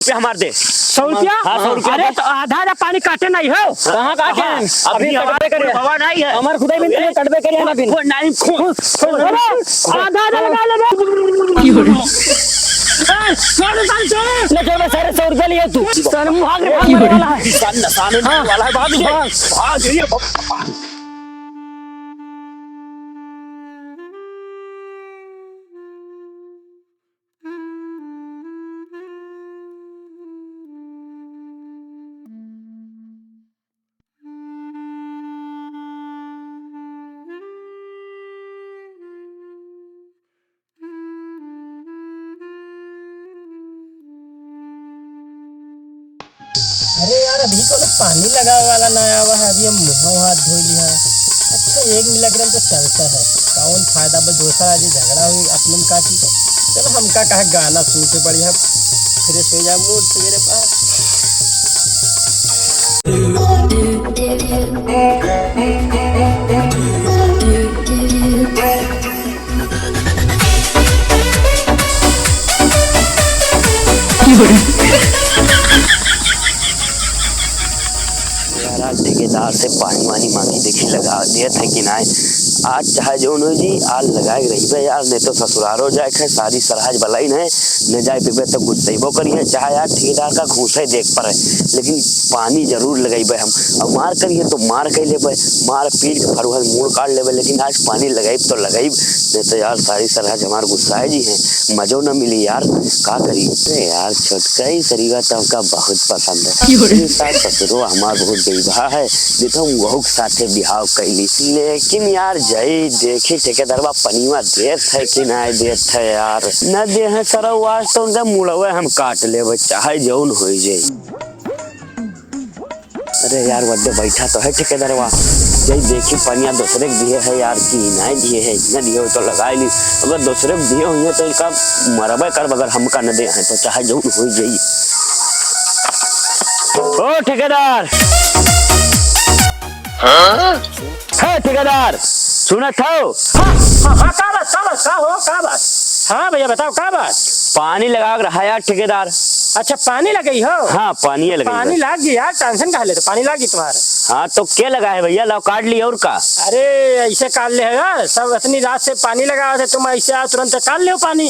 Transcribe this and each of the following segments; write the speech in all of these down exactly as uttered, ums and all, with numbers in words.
रुपया हमार दे। सौ रुपया? हाँ, सौ रुपया अरे, दे। तो आधा आधा पानी काटे नहीं हो। कहाँ काटे हैं? अभी अभी कटबे करे। हवा नहीं है। हमार खुदाई भी नहीं कटबे करे ना बिन। वो नहीं, खून। अरे, आधा आधा लगा ले बे। की हो रहा है? ए, छोड़, छोड़, छोड़। ले, छोड़, सारे सौ रुपया लिए तू। सारे मुहाग रे, भाग मरे वाला है। सारे नशा में मरे वाला है, भाग, भाग, भाग, ये अरे यार, अभी तो लोग पानी लगावे वाला ना आवा है, अभी हम मुँह हाथ धो लिया है। अच्छा, एक मिला के तो चलता है, कौन फायदा, बस दोसर आज झगड़ा हुई अपने में काटी। चलो, हमका कहा गाना सुन के बढ़िया फ्रेश हो जाए मूड सवेरे पा। यार, आज ठेकेदार से पानी वानी मांगी, देखी लगा देत है कि नाय। आज चाहे जौन हो जी, आज लगाए रहिबे यार, नहीं तो ससुरारो जाए के है, सारी सरहज बलाई नहीं, न जाए पीबे तो गुस्सैबो करिए। चाहे यार ठेकेदार का घूसे देख पड़े, लेकिन पानी जरूर लगैबे हम। और मार करिए तो मार कह लेबे, मार पीट के फरुहल मूड़ काट लेबे, लेकिन आज पानी लगैब तो लगैब, नहीं तो यार सारी सरहज हमार गुस्साए जी हैं, मजो न मिली यार, का करी। अरे यार छोटका, ई सरीवा तो हमका बहुत पसंद है। क्यों रे? ई सास ससुरो हमार बहुत बेइबा है, नहीं तो हम वहू के साथे बिहाव कैली। लेकिन यार जई देखी ठेकेदारवा पनिवा देत है कि ना देत है यार, न दे है सरऊ आज तो उनका मुड़वे हम काट लेबे, चाहे जौन होई जाई। अरे यार, वड्डे बैठा तो है ठेकेदारवा। जई देखी पनिया दूसरे के दिए है यार, कि नाय दिए है, न दिए हो तो लगाए ली। अगर दूसरे के दिए हुए तो इनका मरबे करब, अगर हमका न दे है तो चाहे जौन हो जाई। ओ ठेकेदार, हाँ? है ठेकेदार, सुनत हो? हाँ, हाँ, हाँ, का बात, का बात, का हो, का बात? हाँ भैया, बताओ, का बात? पानी लगावे के रहा यार ठेकेदार। अच्छा, पानी लगई हो? हाँ, पानी लगई पानी हो। लाग गई यार, tension काहे लेत हो, पानी लाग गई तुम्हार। हाँ, तो के लगा है भैया, लाओ काट ली और का? अरे, ऐसे काट ले है यार, सब इतनी रात से पानी लगावत है, तुम ऐसे आओ तुरंत काट ले पानी।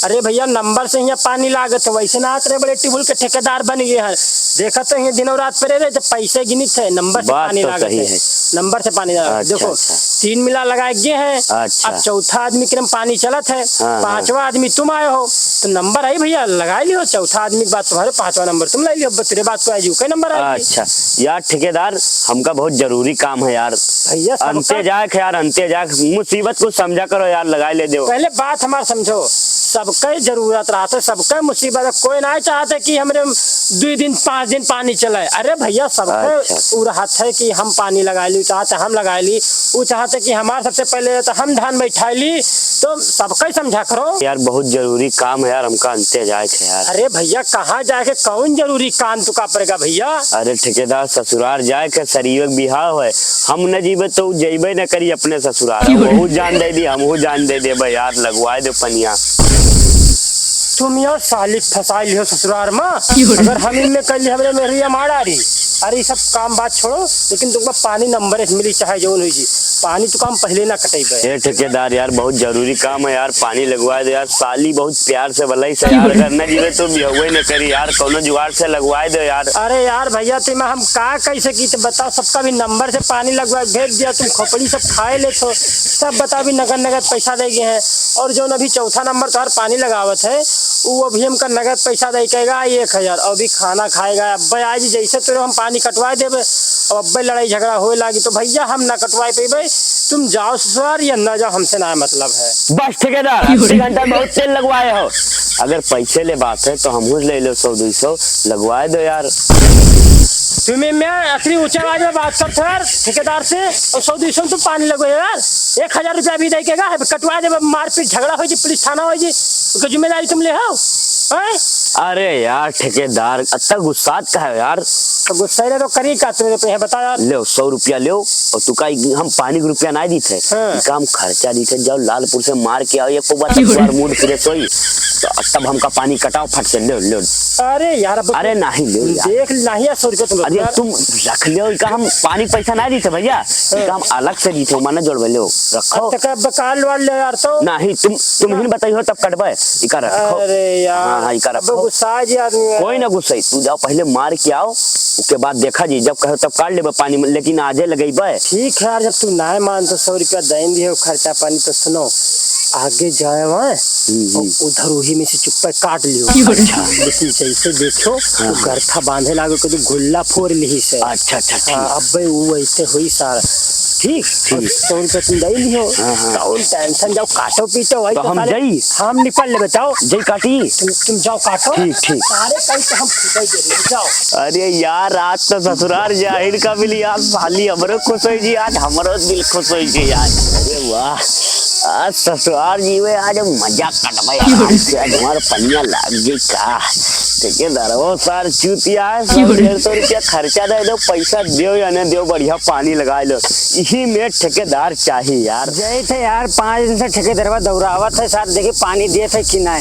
अरे भैया, नंबर से यहाँ पानी लागत है, वैसे ना आत रहे, बड़े टिबुल के ठेकेदार बन गए हैं। देखत तो यहाँ दिनों रात पड़े रहे, जब पैसे गिनित है, नंबर से बात पानी तो लागत सही है। है। नंबर से पानी लागत है। अच्छा, देखो, अच्छा। तीन मिला लगाए गए हैं। अच्छा। अब चौथा आदमी के पानी चलत है, हाँ, हाँ। पांचवा आदमी तुम आए हो, तो नंबर आई भैया, लगा लियो। चौथा आदमी के बात तुम्हारे, पांचवा नंबर तुम ले लियो। अब तेरे बात को आजू के नंबर आई। अच्छा यार ठेकेदार, हमका बहुत जरूरी काम है यार। भैया, सबका अंते जाए के यार, अंते जाए के, मुसीबत को समझा करो यार, लगा ले दो। पहले बात हमार समझो, सबके जरूरत रहत है, सबके मुसीबत है, कोई ना चाहते कि हमरे दुई दिन पाँच दिन पानी चले। अरे भैया, सबके अच्छा। उ रहत है कि हम पानी लगा ली, चाहते हम लगा ली, उ चाहते कि हमार सबसे पहले तो हम धान बैठा ली, तो सबके समझा करो। यार बहुत जरूरी काम है यार, हमका अंते जाए के यार। अरे भैया, कहाँ जाए के, कौन जरूरी काम तुका पड़ेगा भैया? अरे ठेकेदार, ससुरार जाए के, सरियो के बिहाव है, हम न जीबे तो उ जइबे न करी अपने ससुरार। क्यों रे? वहू जान दे दी, हमहू जान दे देबे यार, लगवाए दे पनिया। तुम यार साली फंसाई लियो ससुरार में। क्यों रे? अगर हम इनमें कर ली, हमरे मेहरिया मारा रही। अरे, ये सब काम बात छोड़ो, लेकिन तुमको पानी नंबर एक मिली, चाहे जौन हुई जी, पानी तो काम पहले ना कटेबे। ए ठेकेदार यार, बहुत जरूरी काम है यार, पानी लगवा दे यार। साली बहुत प्यार से बोलाई से यार, अगर ना जीवे तो बिहवे न करी यार, कौनो जुगाड़ से लगवा दे यार। अरे यार भैया, तुम हम का कैसे की तो बताओ, सबका भी नंबर से पानी लगवा भेज दिया, तुम खोपड़ी सब खाए ले तो सब बताओ, भी नगद नगद पैसा दे गए हैं। और जो अभी चौथा नंबर तुम्हार पानी लगावत है, वो अभी हमका नगद पैसा दे कहेगा एक हजार, और अभी खाना खाएगा। अब आज जैसे तुरंत हम पानी कटवा देबे, अब अब्बे लड़ाई झगड़ा होए लागी, तो भैया हम ना कटवाए पेबे, तुम जाओ ससुरार या ना जाओ, हमसे ना मतलब है। बस ठेकेदार, अस्सी घंटा बहुत तेल लगवाए हो, अगर पैसे ले बात है तो हमहू ले लो सौ दो सौ, लगवाए दो यार। तुम्हें मैं अतनी ऊंचा आवाज में बात करता यार ठेकेदार से, और सौ दो सौ तुम पानी लगो यार, एक हजार रुपया भी दे के गा, कटवा देबे, मारपीट झगड़ा हो जी, पुलिस थाना हो जी, उसकी जिम्मेदारी तुम ले हो, हैं? अरे यार ठेकेदार, अत्ता गुस्सात काहे हो यार? तो गुस्सा ही ना तो करी का, तू मेरे पे है, बता यार। लेव, सौ रुपया लेव, और तू का हम पानी के रुपया नाहीं दीत है, हाँ। ई काम खर्चा दीत है, जाओ लालपुर से मार के आओ, एक बार तब तुम्हारा मूड फ्रेश होई, तो तब हमका पानी कटाओ फट से, लेव, लेव। अरे यार, अब अरे नाहीं, लेव यार। देख, नाहीं यार, सौ रुपया तुम अरे यार। तुम रख लेव, ई का हम पानी के पैसा नाहीं दीत है भैया, ई का हम अलग से दीत है, माने जोड़बे, लेव, रखो। अच्छा, का बकाल वाल ले यार तो। नाहीं, तुम, तुम ही बताई हो तब कटबे। इका रखो। अरे यार, हाँ, हाँ, इका अब रखो। गुस्सा जी आदमी है। कोई ना गुस्साई, तू जाओ पहले मार के आओ, उसके बाद देखा जी, जब कहो तब काट लेबे पानी में, लेकिन आजे लगेबे। ठीक है यार, जब तू नाय मान तो सौ रुपया दे दियो खर्चा पानी, तो सुनो, आगे जाए वहाँ, हम्म, हम्म। उधर वही में से चुप्पे काट लियो। अच्छा। लेकिन जैसे देखो, हाँ, तो हाँ। गरथा बांधे लागो, कदू गुल्ला फोड़ लिही से। अच्छा, अच्छा, ठीक। हाँ, अबे वो वैसे हुई सारा। ठीक? ठीक। सौ रुपया तुम दे लियो। हाँ, हाँ। कौन टेंशन, जाओ काटो पीटो, वही तो तो हम साले जाई। हम निपट लेबे, जाओ। जाई काटी। तुम, तुम जाओ काटो। ठीक, ठीक। सारे कल तो हम खुदाई दे देंगे, जाओ। अरे यार, आज तो ससुरार जाहिर का मिली, आज साली हमरो खुश होई जी, आज हमरो दिल खुश होई जी यार। अरे वाह, आज ससुरार जी में आज मजा कटबे यार, आज हमार पनिया लाग गई का। ठेकेदार, वो सार चूतिया है, सौ डेढ़ सौ रुपया खर्चा दे दो, पैसा देव या न देव, बढ़िया पानी लगाइ लो। इही में ठेकेदार चाही यार। जय थे यार, पाँच दिन से ठेकेदारवा दौरावत है, सार देखी पानी देत है कि नाय।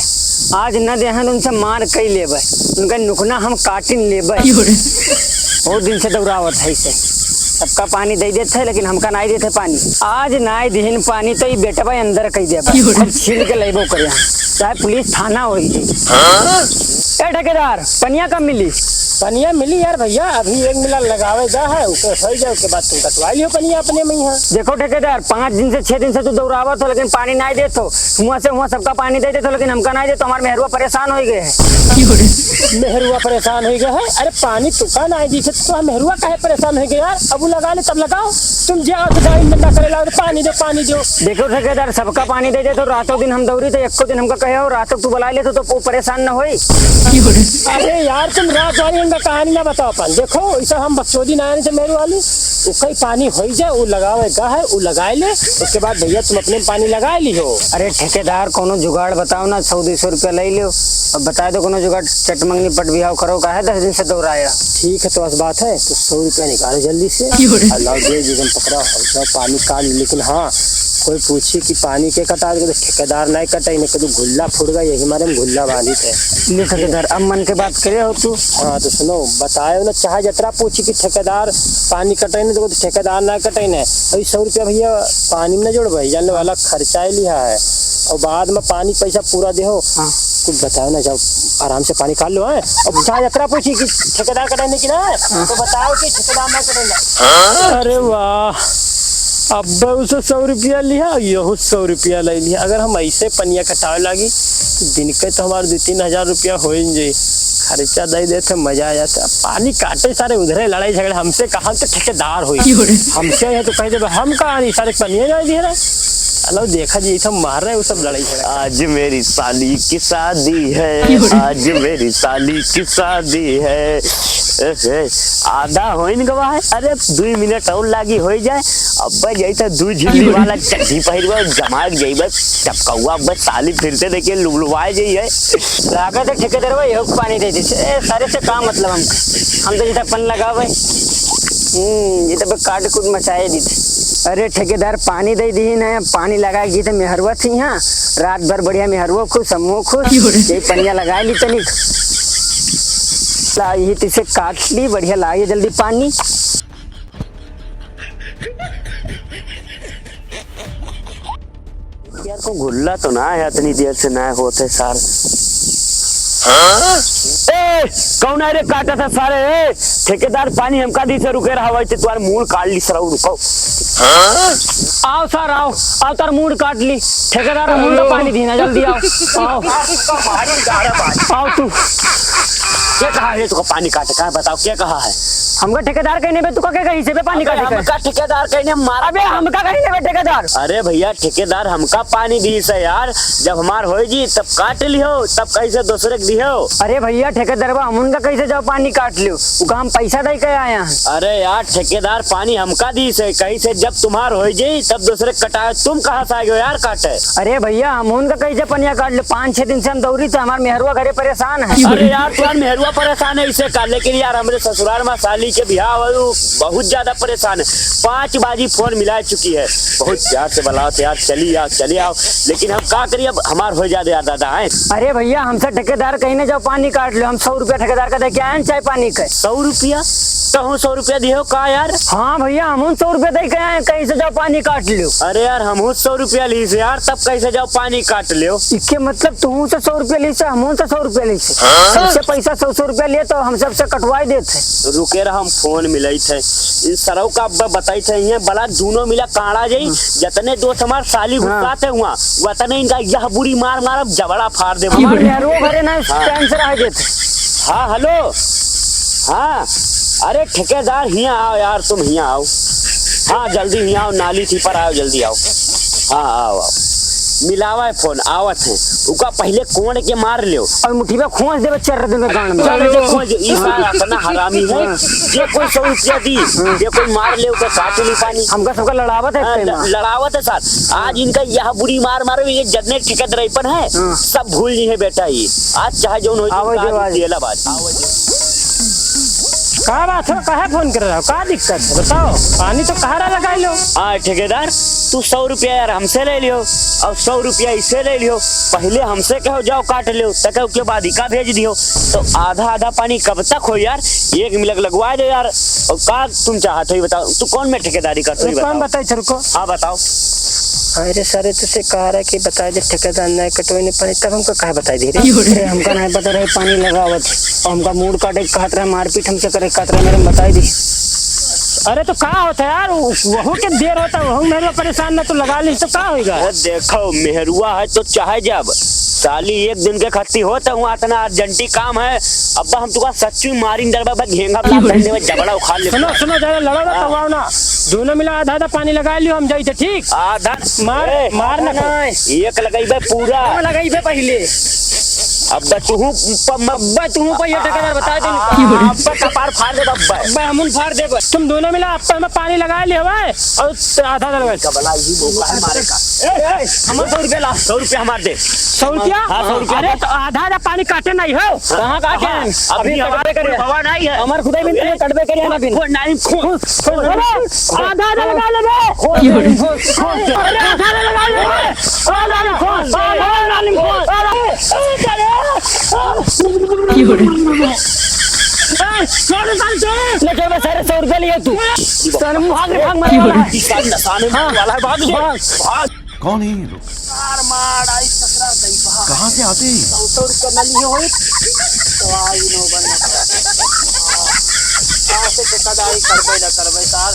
आज न देहन उनसे मार कई लेबे, उनका नुकना हम काटिन लेबे। बहुत दिन से दौरावत है इसे, सबका पानी दे देत है, लेकिन हमका नाय देत है पानी। आज नाय दिहिन पानी तो ई बेटवा अंदर कई देबे, हम छीन के लेबो करे, चाहे पुलिस थाना होई। ए ठेकेदार, पनिया कब मिली? पनिया मिली यार भैया, अभी एक मिला लगावे जा है, ओके होई जाए, ओके बाद तुम कटवा लियो पनिया अपने में यहाँ। देखो ठेकेदार, पाँच दिन से, छह दिन से तू दौरावत हो, लेकिन पानी नाय देत हो। हुआं से हुआं सबका पानी दे देत हो, लेकिन हमका नाय देत हो, हमार मेहरुआ परेशान होई गए है। मेहरुआ परेशान होई गए है? अरे पानी तुका नाय दी से तो हम मेहरुआ काहे परेशान होई गए यार? अब वो लगा ले तब लगाओ, तुम जे आओ तो गाड़ी में करे लाओ, पानी दो, पानी दो। देखो ठेकेदार, सबका पानी दे देत हो, रातों दिन हम दौरी तो एको दिन हमका कहे हो, रातों तू बुला ले तो, तो वो परेशान न होई। अरे यार, तुम रात वाली हमका कहानी ना बताओ अपन। देखो, ई सब हम बकचोदी ना आने से मेरू वाली। उ कई पानी होई जाए, उ लगावे का है, उ लगाए ले। उसके बाद भैया तुम अपने में पानी लगाए ली हो। अरे ठेकेदार, कोनो जुगाड़ बताओ ना, सौ दो सौ रुपया ले लो। अब बताए दो कोनो जुगाड़, चटमंगनी पट बिहाव करो, का है दस दिन से दौड़ाया। ठीक है, तो बस बात है, तो सौ रुपया निकालो जल्दी से। और लाओ, दे दे, पकड़ा, और जाओ, पानी काट लो। लेकिन हाँ, कोई पूछी कि पानी के कटा दे, तो ठेकेदार नहीं कटे, इन्हें कदू घुल्ला फुड़ गया, यही मारे हम घुल्ला बांधित है। ले ठेकेदार, अब मन के बात करे हो तू। हाँ, तो सुनो, बताए ना, चाहे जतरा पूछी कि ठेकेदार पानी कटे नहीं, तो ठेकेदार ना कटे नहीं। अभी सौ रुपया भैया पानी में ना जोड़ भाई, जान लो वाला खर्चा ही लिया है, और बाद में पानी पैसा पूरा दे हो। हाँ। कुछ बताओ ना, जाओ आराम से पानी काट लो, हैं? अब चाहे जतरा पूछी कि ठेकेदार कटे नहीं कि ना, तो बताओ कि ठेकेदार ना कटे ना। अरे वाह, अब उसे सौ रुपया लिया, यहू सौ रुपया ले लिया। अगर हम ऐसे पनिया कटावे लागी, तो दिन के तो हमारे दो तीन हजार रुपया हो ही जाई। खर्चा दे देते, मजा आ जाता। पानी काटे सारे उधरे लड़ाई झगड़े, हमसे कहा तो ठेकेदार होई। हमसे यहाँ तो कह देबे, हम कहा नहीं, सारे पनिया जाए दिए रहे। चलो देखा जी, इथम मार रहे, वो सब लड़ाई झगड़ा। आज मेरी साली की शादी है, आज मेरी साली की शादी है। ए, ए, आधा होइन गवा है। अरे, दुई मिनट और लागी होइ जाए। अब्बे जाई त दुई झिल्ली वाला चड्ढी पहिरबे, जमाए के जइबे, टपकौआ अब्बे साली फिर से देखिए लुबलुबाए जइहे। लागत है ठेकेदारवा यहू के पानी दे दीस। ए, सारे से का मतलब हमका? हम तो जैसे अपन लगावे। हम्म, ये तो बे काट कूट मचाए दीस। अरे ठेकेदार, पानी दे दीन है, पानी लगा के गीत मेहरुआ थी यहाँ, रात भर बढ़िया मेहरुआ खुश, हमहू खुश। यही पनिया लगा ली तनिक। ला, यही तिसे काट ली, बढ़िया लागे जल्दी पानी। यार, को गुल्ला तो ना है, इतनी देर से ना होत है सार। हाँ? ए, कौन है रे काटा था सारे? ए, ठेकेदार पानी हमका दी से रुके रहा, वैसे तुम्हारे मूड़ काट ली सर, रुको। हाँ? आओ सर, आओ, आओ, तार मूड़ काट ली। ठेकेदार, हम उनका पानी दीना, जल्दी आओ, आओ। आओ तू। क्या कहा है तुका पानी काटे का? बताओ, क्या कहा है? हमका ठेकेदार कहिने बे, तू का के कहिसे बे पानी अबे काटे के? हमका ठेकेदार कहिने मारा। अबे हमका कहिने बे ठेकेदार? अरे भइया, ठेकेदार हमका पानी दिहिस है यार, जब हमार होइ जी तब काट लिहो, तब कहिसे दोसरे के दिहो। अरे भइया, ठेकेदारवा हमहून का कहिसे जाओ पानी काट लिहो, उका हम पैसा दइ के आया है। अरे यार, ठेकेदार पानी हमका दिहिस है, कहिसे जब तुम्हार होइ जी तब दोसरे के कटाए, तुम कहाँ से आ गयो यार काटे? अरे भइया, हमहून का कहिसे पनिया काट लिहो, पाँच छह दिन से हम दौरी थे, हमार मेहरुआ घरे परेशान है। अरे यार, तुम्हार मेहरुआ परेशान है इसे का, लेकिन यार हमरे ससुराल मा साली के बियाह हुआ, उ बहुत ज्यादा परेशान है। पाँच बाजी फोन मिलाइ चुकी है, बहुत प्यार से बुलावत है यार, चली आओ, चली आओ, लेकिन हम का करी, अब हमार होइ जाए यार दादा, हैं? अरे भइया, हमसे ठेकेदार कहिने जाओ पानी काट लिहो, हम सौ रुपया ठेकेदार का दइ के आए हैं चाय पानी के। सौ रुपया? तहूँ सौ रुपया दिहो का यार? हाँ भइया, हमहून सौ रुपया दइ के आए हैं, कहिसे जाओ पानी काट लिहो। अरे यार, हमहूँ सौ रुपया लिहिस यार, तब कहिसे जाओ पानी काट लिहो। इके मतलब तुहूँ से सौ रुपया लिहिस, हमहूँ से सौ रुपया लिहिस। हाँ? सबसे पैसा सौ सौ रुपया लिए तो हम सबसे कटवाइ देत है। रुके रहा, हम फोन मिलाइत है। इन सरऊ का अब बताइत है, ये बला दूनो मिला काड़ा जाई। हम्म। जतने दोस्त हमार साली हाँ। गुस्सात है हुआ, वतने इनका यह बुरी मार मारब, जबड़ा फाड़ देब। हमार मेहरुओ घरे ना हाँ। टाइम से रह देत। हाँ, हेलो। हाँ, अरे ठेकेदार, हियाँ आओ यार, तुम हियाँ आओ। हाँ, जल्दी हियाँ आओ, नाली थी पर आओ, जल्दी आओ। हाँ, आओ, आओ। मिलावा है फोन, आवत है। उका पहिले कोड़ के मार लियो। और मुट्ठी में खोंस देबे चार दिन में गांड में। चलो, जे खोंस, ई साला इतना हरामी है, जे कोई सौ रुपया दी, जे कोई मार ले, उका काट ली पानी। हमका सबका लड़ावत है हाँ, इतना। ल-, लड़ावत है साथ। आज इनका यह बुरी मार मारो, ये जतने ठेकेदारपन है, हाँ। सब भूल नहीं है बेटा ये। आज चाहे जौन हो, आवे आज दे, आज। जेला बात। आवे दे। का बात हो, काहे फोन कर रहा हो, का दिक्कत है, बताओ, पानी तो कहाँ रहा लगाई लो। आ ठेकेदार, तू सौ रुपया यार हमसे ले लियो और सौ रुपया इससे ले लियो, पहिले हमसे कहो जाओ काट लियो, तक के बाद इका भेज दियो, तो आधा आधा पानी कब तक हो यार, एक मिलक लगवा दे यार। और का तुम चाहत हो ये बताओ, तू कौन में ठेकेदारी करत हो ये एक काम बताओ। बताई छुरको। हाँ बताओ। अरे सारे तुसे कहा रहा कि बता दे ठेकेदार नहीं कटवे नहीं पानी, तब हमका कहा बताई दे रे। अरे हमका नहीं पता रहे पानी लगावत है, और हमका मूड़ काटे के कहत रहे, मारपीट हमसे करे के कहत रहे, मेरे में बताई दी। अरे तो का होता है यार, उ-, वहू के देर होता, वहू मेरे परेशान ना तो लगा ली तो का होइगा? अरे देखो मेहरुआ है तो चाहे जब साली एक दिन के खत्ती होता हूँ, इतना अर्जेंटी काम है, अब हम तुका सच्ची मारिन डरबा बस घेंगा बला पहने में जबड़ा उखाड़ ले। सुनो, सुनो, ज्यादा लड़ो ना, हाँ। तवाओ ना। दोनों मिला आधा आधा पानी लगा लियो, हम जाई थे, ठीक? आधा मार, ए, मार ना आधा नहीं। एक लगइबे पूरा। हम लगइबे पहिले। अब तुहू प-, म-, अब तुहू पर ये ठेकेदार बता दे। आ, अब कपार फाड़ दे अब। अब हमन फाड़ देबे। तुम दोनों मिला अब हमें पानी लगा ले हवे और आधा आधा लगा। कबला ही वो काहे मारे का? ए, ए, हमर सौ रुपया ला। सौ रुपया हमार दे। सौ रुपया? हाँ, सौ रुपया। अरे तो आधा आधा पानी काटे नहीं हो। कहाँ काटे हैं? हाँ, अभी अभी हमारे कटबे करे। कोई भवा नहीं है। हमार खुदाई भी नहीं कटबे करे ना बिन। वो नाइम खोल। अरे, आधा आधा लगा ले बे। खोल, खोल, खोल। अरे, आधा आधा लगा ले बे। आधा आधा खोल, आधा आधा खोल। ए, छोड़ दे साले, छोड़। लेके बे सारे सौ रुपया लिए तू। साले भाग रे, भाग, मार वाला है। इस साल नशा में हाँ। वाला है, भाग जा। भाग। भाग। कौन है ये लोग? यार, मार आई सकरा गई बा। कहाँ से आते हैं? सौ सौ रुपया ना लिए होई। तो आई नो बन। कहाँ से ठेकेदारी करबे ना करबे सार।